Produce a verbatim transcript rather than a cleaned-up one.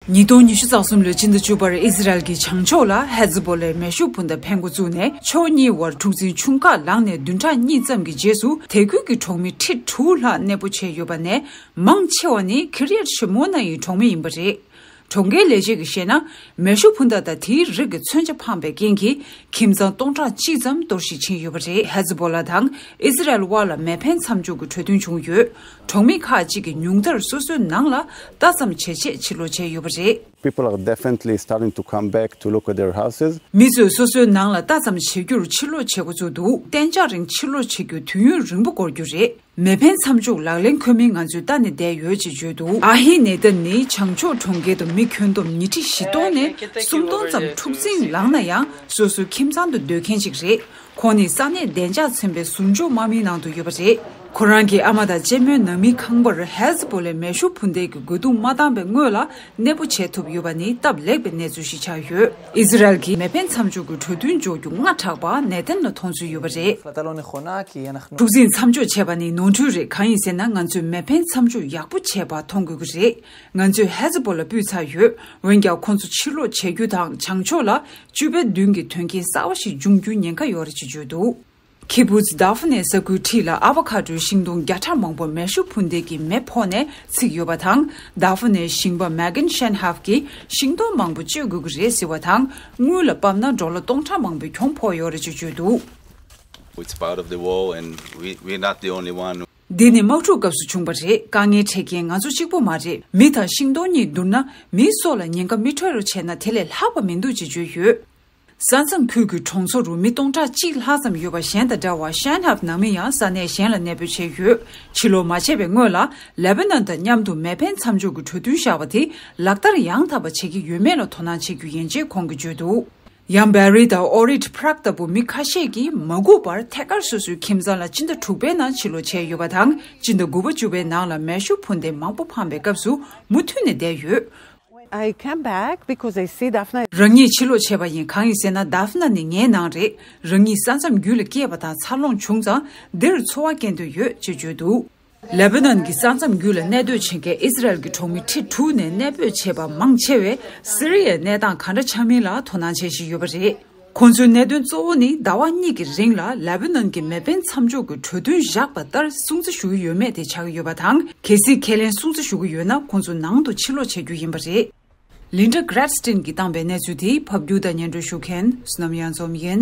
ཉིས་སྟོང་ཉི་ཤུ་རྩ་གསུམ་ལོའི་སྤྱི་ཟླ་བཅུ་པར་ཨི་ཟི་རལ་གྱི་བྱང་ཕྱོགས་ལ་ཧེ་ཛི་བྷོ་ལའི་མེ་ཤུགས་འཕུར་མདའ་འཕེན་འགོ་བཙུགས་ནས་ཕྱོགས་གཉིས་བར་འཁྲུག་འཛིང་ཆུང་ཁག་ལངས་ནས་བདུན་ཕྲག་གཉིས་ཙམ་གྱི་རྗེས་སུ་དེ་ཁུལ་གྱི་གྲོང་མི་ཁྲི་དྲུག་ལྷག་གནས་སྤོ་བྱས་ཡོད་པ་ནས་མང་ཆེ་བ་ནི་ཁི་རི་ཡད་ཤི་མོ་ན་ཡི་གྲོང་མི་ཡིན་པ་རེད། གྲོང་ཁྱེར་ལས་བྱེད་ཀྱིས་བཤད་ན། མེ་ཤུགས་འཕུར་མདའ་དང་དེའི་རིགས་ཀྱི་མཚོན་ཆ་འཕངས་པའི་རྐྱེན་གྱིས་ཁྱིམ་ཚང་སྟོང་ཕྲག་གཅིག་ཙམ་གཏོར་བཤིག་ཕྱིན་ཡོད་པ་རེད། ཧེ་ཛི་བྷོ་ལ་དང་ཨི་ཟི་རལ་དབར་ལ་མེ་འཕེན་མཚམས་འཇོག་གི་གྲོས་མཐུན་བྱུང་ཡོད། གྲོང་མི་ཁག་ཅིག་གིས་ཉུང་མཐར་སོ་སོའི་ནང་ལ་ལྟ་ཙམ་བྱེད་ཆེད་ཕྱིར་ལོག་བྱས་ཡོད་པ་རེད། People are definitely starting to come back to look at their houses. མི་ཚོས་སོ་སོའི་ནང་ལ་ལྟ་ཙམ་བྱེད་རྒྱུར་ཕྱིར་ལོག་བྱེད་འགོ་བཙུགས་འདུག་གཏན་འཇགས་རིང་ཕྱིར་ལོག་བྱེད་རྒྱུར་དུས་ཡུན་རིང་པོ་འགོར་རྒྱུ་རེད། མེ་འཕེན་མཚམས་འཇོག་ལག་ལེན་འཁོད་མིན་ང་ཚོས་ལྟ་ནས་བསྡད་ཡོད་ཅེས་བརྗོད་འདུག་ཨ་ཧི་ནེ་ཏན་ནི་བྱང་ཕྱོགས་གྲོང་ཁྱེར་དུ་མི་ཁྱོན་བསྡོམས་ཉིས་ཁྲི་བཞི་སྟོང་ནས་སུམ་སྟོང་ཙམ་འཁྲུག་འཛིང་ལངས་ན་ཡང་སོ་སོའི་ཁྱིམ་ཚང་དུ་སྡོད་མཁན་ཅིག་རེད། ཁོང་ནི་ས་གནས་བདེ་འཇགས་ཚན་པའི་ཟུར་འཇོག་དམག་མིའི་ནང་དུ་ཡོད་པ་རེད། ཁོ་རང་གི་ཨ་མ་དང་གཅེན་མོའི་ནང་མི་ཁང་པར་ཧེ་ཛི་བྷོ་ལའི་མེ་ཤུགས་འཕུར་མདའི་རྒོལ་རྡུང་མ་བཏང་པའི་སྔོན་ལ་གནས་སྤོ་བྱེད་ཐུབ་ཡོད་པ་ནི་སྟབས་ལེགས་པའི་གནས་ཚུལ་ཞིག་ཆགས་ཡོད། ཨི་ཟི་རལ་གྱིས་མེ་འཕེན་མཚམས་འཇོག་གི་གྲོས་མཐུན་འཇོག་རྒྱུ་སྔ་དྲགས་པ་ནེ་ཏན་ལ་མཐོང་ཚུལ་ཡོད་པ་རེད། འཁྲུག་འཛིང་མཚམས་འཇོག་བྱས་པ་ནི་ནོར་འཁྲུལ་རེད། གང་ཡིན་ཟེར་ན་ང་ཚོས་མེ་འཕེན་མཚམས་འཇོག་ཡག་པོ་བྱས་པ་མཐོང་དགོས་ཀྱི་རེད། ང་ཚོས་ཧེ་ཛི་བྷོ་ལ་སྤུད་ཚར་ཡོད། འོན་ཀྱང་ཁོང་ཚོ་ཕྱིར་ལོག་བྱེད་རྒྱུ་དང་བྱང་ཕྱོགས་ལ་བཅུ་པའི་མདུན་གྱི་དོན་རྐྱེན་གསར་བ་ཞིག་འབྱུང་རྒྱུའི་ཉེན་ཁ་ཡོད་རེད་ཅེས་བརྗོད་འདུག་ཁི་བུ་ཛི་དཱ་ཧྥུ་ནེ་ས་ཁུལ་འཁྲིས་ལ་ཨ་བ་ཁ་ཏྲོའི་ཤིང་སྡོང་བརྒྱ་ཕྲག་མང་པོ་མེ་ཤུགས་འཕུར་མདའ་གྱི་མེ་ཕོག་ནས་ཚིག་ཡོད་པ་དང་། དཱ་ཧྥུ་ནེའི་ཞིང་པ་མེ་གན་ཤན་ཧབ་ཀྱིས་ཤིང་སྡོང་མང་པོ་གཅོད་དགོས་ཀྱི་རེད་ཟེར་བ་དང་། དངུལ་ལ་དཔག་ན་ཌོ་ལར་སྟོང་ཕྲག་མང་པོའི་གྱོང་ཕོག་ཡོད་རེད་ཅེས་བརྗོད་འདུག It's part of the war and we, we're not the only one. འདི་ནི་དམག་འཁྲུག་སྐབས་སུ་བྱུང་བ་རེད། དཀའ་ངལ་འཕྲད་མཁན་ང་ཚོ་གཅིག་པུ་མ་རེད། མི་དང་ཤིང་སྡོང་གཉིས་བསྡུར་ན་མིའི་སྲོག་ལ་ཉེན་ཁ་མི་འཕྲད་རོགས་བྱས་ན་དེ་ལས་ལྷག་པ་མི་འདུག་ཅེས་བརྗོད་ཡོད། ས་མཚམས་ཁུལ་གྱི་གྲོང་ཚོ་རུ་མི་སྟོང་ཕྲག་གཅིག་ལྷག་ཙམ་ཡོད་པ་གཞན་དང་འདྲ་བར་ཤན་ཧབ་ནང་མི་ཡང་ས་གནས་གཞན་ལ་གནས་སྤོས་བྱས་ཡོད། ཕྱིར་ལོག་མ་བྱས་པའི་སྔོན་ལ་ལེ་པ་ནན་དང་མཉམ་དུ་མེ་འཕེན་མཚམས་འཇོག་གི་གྲོས་མཐུན་བཞག་པ་དེ་ལག་བསྟར་ཡང་དག་པ་བྱེད་ཀྱི་ཡོད་མེད་ལ་དོ་སྣང་བྱེད་རྒྱུ་ཡིན་ཅེས་ཁོང་གིས་བརྗོད་འདུག་ཡང་བེ་རི་དང་ཨོ་རིད་པྲག་ལྟ་བུ་མི་ཁ་ཤས་ཀྱིས་མ་སྒུག་པར་ཐད་ཀར་སོ་སོའི་ཁྱིམ་ཚང་ལ་སྤྱི་ཟླ་དྲུག་པའི་ནང་ཕྱིར་ལོག་བྱས་ཡོད་པ་དང་། སྤྱི་ཟླ་དགུ་པ་བཅུ་པའི་ནང་ལ་མེ་ཤུགས་འཕུར་མདའ་མང་པོ་འཕངས་པའི་སྐབས་སུ་མུ་མཐུད་ནས་བསྡད་ཡོད། I came back because I see Daphne. རང་ཉིད་ཕྱིར་ལོག་བྱས་པ་ཡིན། གང་ཡིན་ཟེར་ན་དཱ་ཧྥུ་ནེ་ནི་ངའི་ནང་རེད། རང་ཉིད་ས་མཚམས་བརྒྱུད་ལ་སྐྱེས་པ་དང་འཚར་ལོངས་བྱུང་ཙང་འདིར་འཚོ་བ་སྐྱེལ་འདོད་ཡོད་ཅེས་བརྗོད་འདུག་ལེ་པ་ནན་གྱི་ས་མཚམས་བརྒྱུད་ལ་གནས་སྡོད་བྱེད་མཁན་ཨི་ཟི་རལ་གྱི་གྲོང་མི་ཁྲི་དྲུག་ནས་གནས་སྤོས་བྱས་པ་མང་ཆེ་བས་སི་རི་ཡའི་གནས་སྟངས་ག་འདྲ་ཆགས་མིན་ལ་དོ་སྣང་བྱེད་བཞིན་ཡོད་པ་རེད། ཁོང་ཚོའི་གནད་དོན་གཙོ་བོ་ནི་ཟླ་བ་གཉིས་ཀྱི་རིང་ལ་ལེ་པ་ནན་གྱི་མེ་འཕེན་མཚམས་འཇོག་གི་གྲོས་མཐུན་བཞག་པ་ལྟར་སྲུང་བརྩི་ཞུ་གི་ཡོད་མེད་དེ་ཆགས་ཀྱི་ཡོད་པ་དང་། གལ་སྲིད་ཁས་ལེན་སྲུང་བརྩི་ཞུ་གི་ཡོད་ན་ཁོང་ཚོ་ནང་དུ་ཕྱིར་ལོག་བྱེད་རྒྱུ་ཡིན་པ་རེད། ལིན་ཌ་གྷ་རེད་སི་ཊིན་གྱིས་བཏང་པའི་གནས་ཚུལ་དེ་ཕབ་སྒྱུར་དང་སྙན་སྒྲོན་ཞུ་མཁན་བསོད་ནམས་གཡང་འཛོམས་ཡིན།